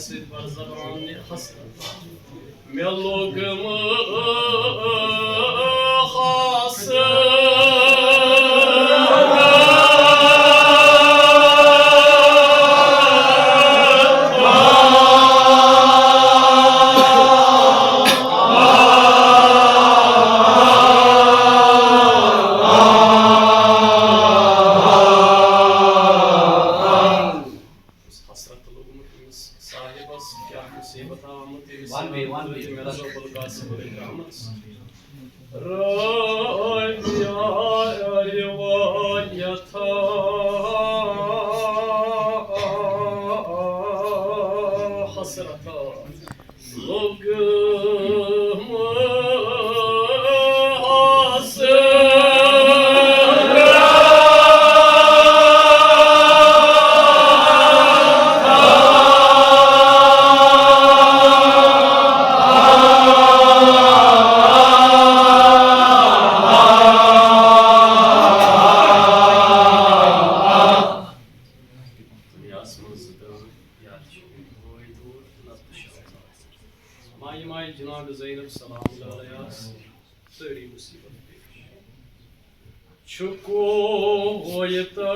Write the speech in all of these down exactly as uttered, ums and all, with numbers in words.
سۭتۍ بر زبان حسرت۔ مےٚ لوٚگمہٕ حسرت۔ حسرت لوٚگمُت أمِس صاحبس، کیٛاہ مُصیبت آمُت أمِس۔ وَن بیٚیہِ، وَن بیٚیہِ۔ مےٚ دوٚپ ابوالقاسم علیہ رحمتس۔ رابعہ روایت حسرت لوٚگمُت حسرت۔ دُنیاہَس منٛز زٕ دٲن، یا چھِ بٲے دوٗر، نَتہٕ چھِ شاید۔ مایہِ مایہِ جناب زینب سلام اللہ علیہا سٲری مُصیبت پیش۔ چھُ کویتا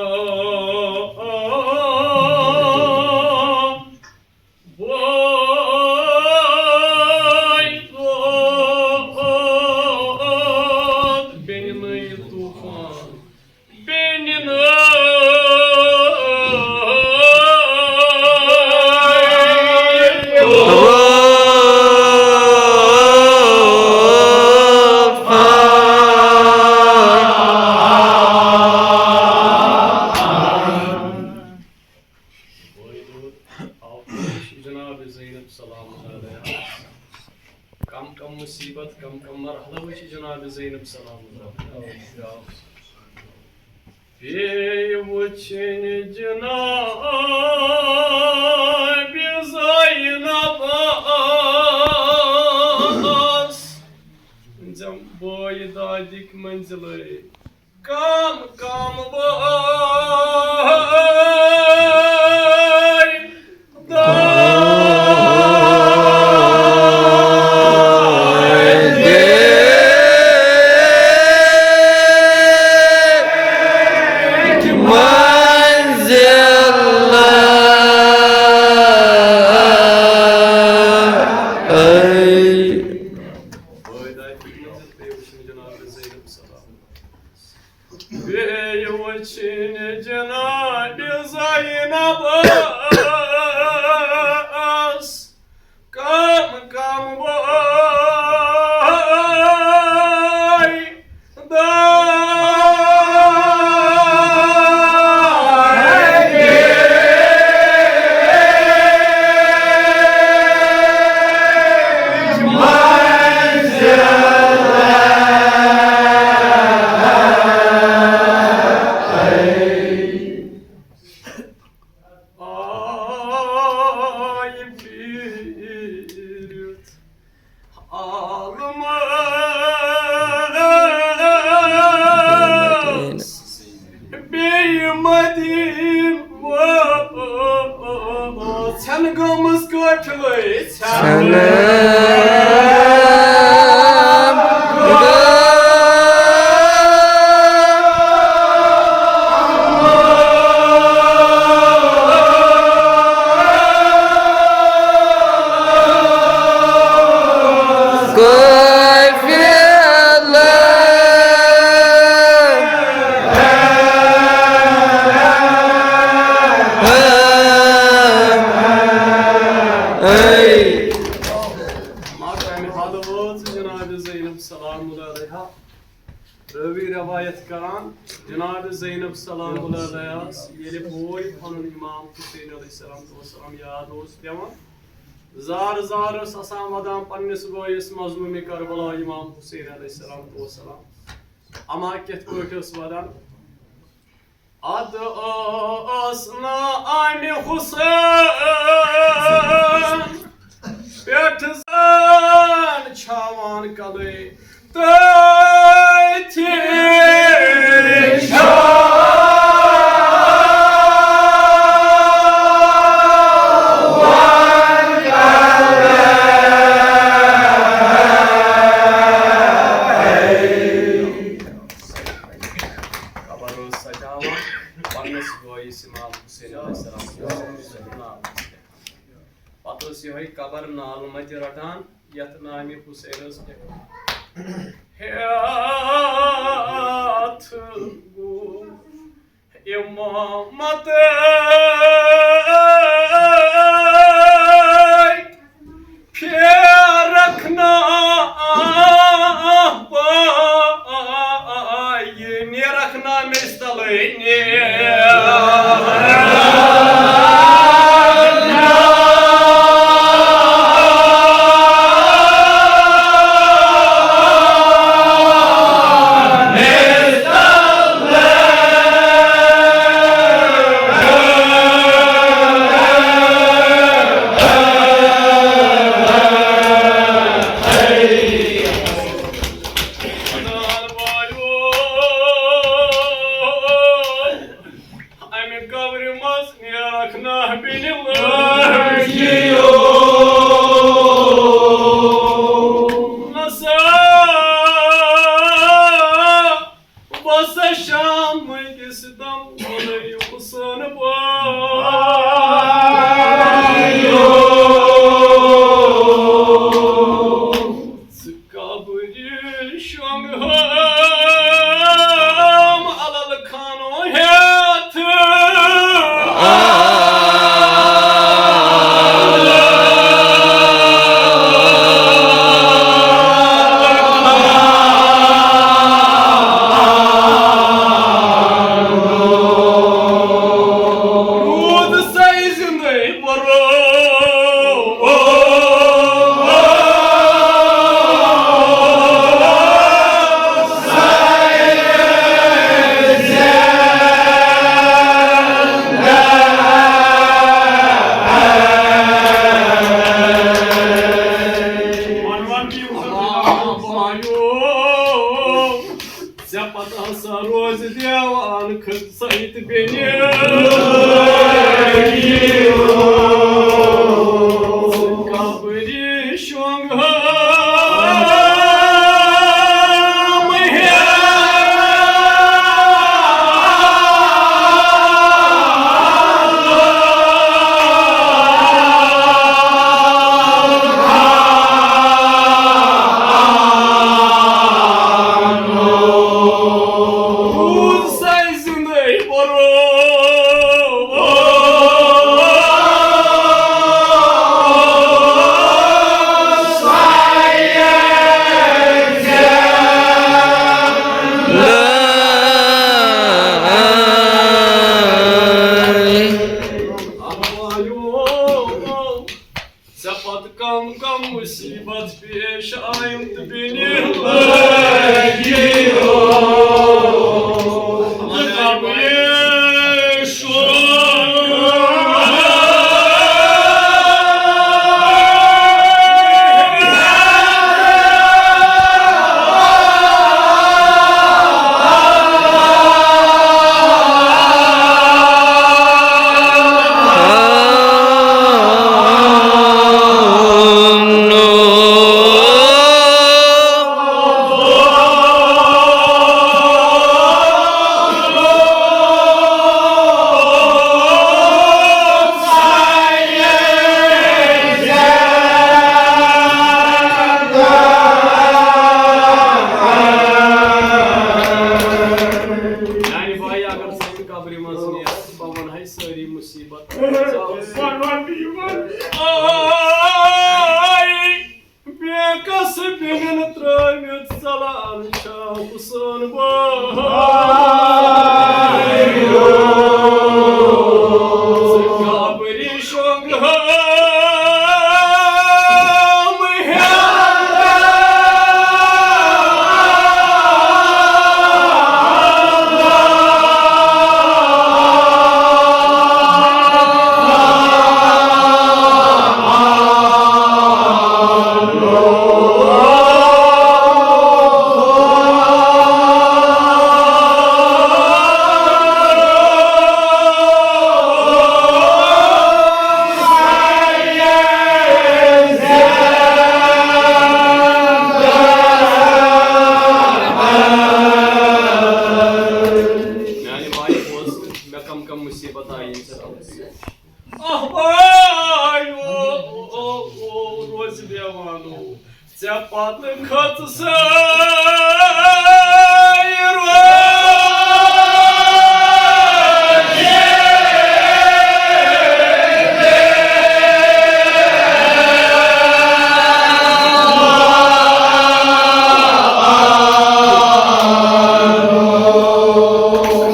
بٲے دود، بیٚنہِ نٔے طوفان، بیٚنہِ نٔے طوفان۔ بٲے دود آو پیش جناب زینب سلام اللہ علیہا۔ کم کم مصیبت، کم کم مرحلہٕ وٕچھ جناب زینب سلام اللہ علیہا۔ بیٚیہِ وٕچھِنۍ جناب زینبس زم بٲے دادِکۍ منزلے۔ کم کم بٲے دادِ منزل۔ بٲے دادِ منزل پیوٚو جناب زینب سلام۔ بیٚیہِ وٕچھِنۍ جناب زینبس کم کم بٲے دادِ منزل۔ آے پیٖرِتھ عالمس بیٚیہِ مدیٖنہٕ وٲژن گٔمٕژ قٲفلَے۔ مقامِ حد وٲژ جناب زینب سلام اللہ علیہا۔ راوی روایت کران، جناب زینب سلام اللہ علیہا ییٚلہِ بوے پنُن امام حسین علیہ السلام والسلام یاد اوس پٮ۪وان، زار زار ٲس آسان ودان پننِس بٲیِس مظلومِ کربلا امام حسین علیہ السلام والسلام۔ اما کِتھ پٲٹھۍ ٲس ودان؟ ادٕ ٲس نہٕ امہِ حسین پٮ۪ٹھ زان چھاوان کلے تٔتھی چھاوان۔ پتہٕ ٲس یِہوٚے قبر نالہٕ مَتہِ رَٹان، یَتھ نامہِ حسین ٲس لیکھمٕژ۔ ہیٚتھ گوٚو امامت پھیرکھ نا پاے، نیرکھ نا مےٚ تلے نیر۔ امہِ قبرِ منٛز نیرکھ نہ بیٚنہِ لڑکیو۔ نسا بس شام کِس دم وَنَے حسین بایو۔ ژٕ قبرِ شۄنٛگ ہٲم علل خانو ہیتھ۔ روٗد سَے زِندَے برو۔ ژےٚ پتہٕ ہسا روزِ دیوان کھٔژ سَے تہٕ بیٚنہِ۔ قبرِ شۄنٛگ ہٲم ہیٚتھ۔ روٗد سَے زِندَے برو۔ ژےٚ پتہٕ کم کم مصیبت پیش آیم تہٕ بیٚنہِ لگیو۔ میانہِ بایہِ، اگر ژٕ اَمہِ قبرِ منٛز نیرکھ، بہٕ وَنہٕ ہے سٲری مُصیٖبت۔ آے، بے کس بیٚنٮ۪ن ترٛٲوِتھ ژلان چھا حسین بایو۔ ژٕ قبرِ شۄنٛگ ہٲم ہیٚتھ۔ اہوایو، او، او، او، روزِ دیوانو، ژےٚ پتہٕ کھٔژ سٲے روز۔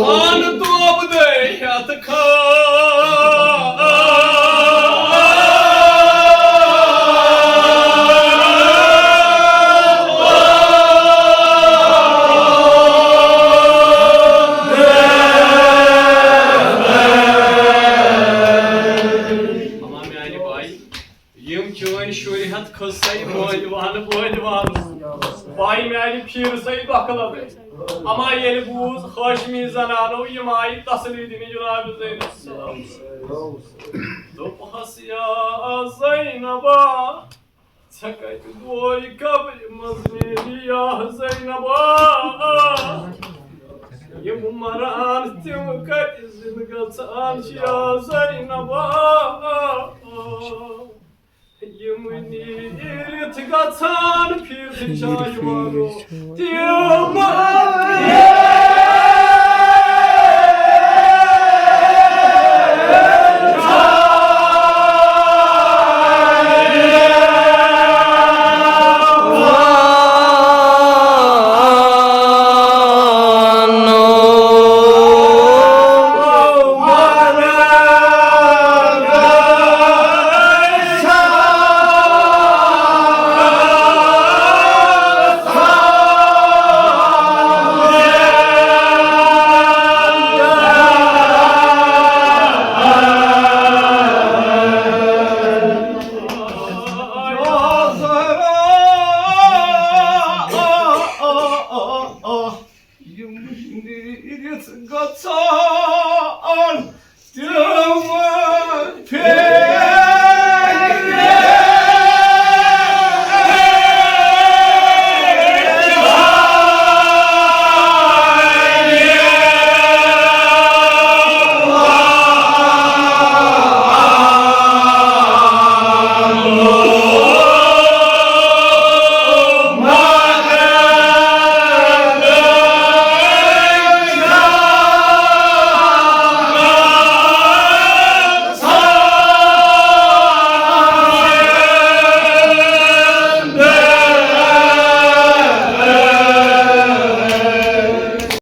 خان توب دے ہتھ خان۔ اما میانہِ بایہِ، یِم چٲنۍ شُرۍ ہتھ کھٔژ سَے مٲلۍ وانہٕ بٲلۍ وانہٕ۔ بایہِ میانہِ پھیٖرٕ سَے دۄکھٕ لبے۔ اما ییٚلہِ بوٗز ہاشمی زنانو، یِم آیہِ تسلی دِنہِ جناب زینس۔ دوٚپہَس، یا زینبا، ژےٚ کتہِ گوے قبرِ منٛز میٲنی یا زینبا؟ یِم مران تِم کتہِ زِندٕ گژھان چھِ یا زینبا؟ یِم نیٖرِتھ گژھان پھِرِ چھا یِوان تِم